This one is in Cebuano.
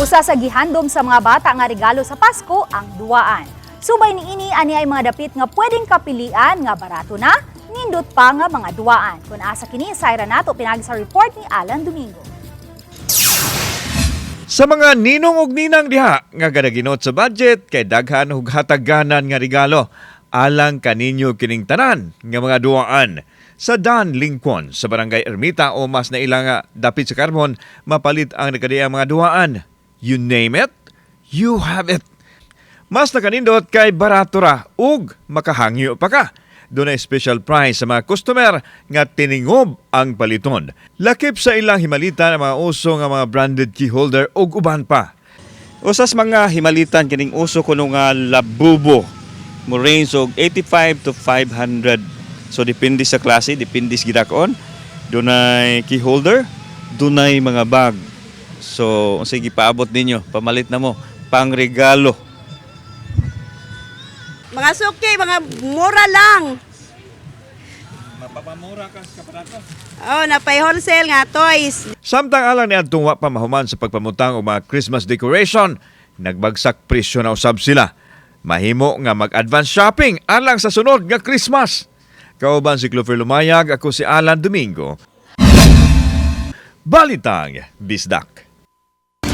Usa sa gihandom sa mga bata nga regalo sa Pasko ang duwaan. Subay niini, ani ay mga dapit nga pwedeng kapilian nga barato na, nindot pa nga mga duwaan. Kung asa kini, sayran nato pinaagi sa report ni Alan Domingo. Sa mga ninong ug ninang diha nga gadaginot sa budget kay daghan og hataganan nga regalo, alang kaninyo kining tanan nga mga duwaan. Sa Dan Lincoln sa Barangay Ermita o mas naila nga dapit sa Carbon, mapalit ang nagkadiang mga duwaan. You name it, you have it. Mas nakanindot kay barato ra ug makahangyo pa ka. Dunay special price sa mga customer nga tiningob ang paliton. Lakip sa ilang himalitan ang mga uso nga mga branded key holder ug uban pa. Usas mga himalitan kining uso kuno nga Labubu. Mo range og 85 to 500. So depende sa klase, depende sa gidakon. Dunay key holder, dunay mga bag. So sige, paabot ninyo, pamalit na mo pangregalo. Mga suki, mga mura lang. Mapapamura ka sa kaparato. Oh, napay wholesale nga toys. Samtang alang ni adtong wa pa mahuman sa pagpamutang og mga Christmas decoration, nagbagsak presyo na usab sila. Mahimo nga mag-advance shopping alang sa sunod nga Christmas. Kauban si Clover Lumayag, ako si Alan Domingo. Balitang Bisdak.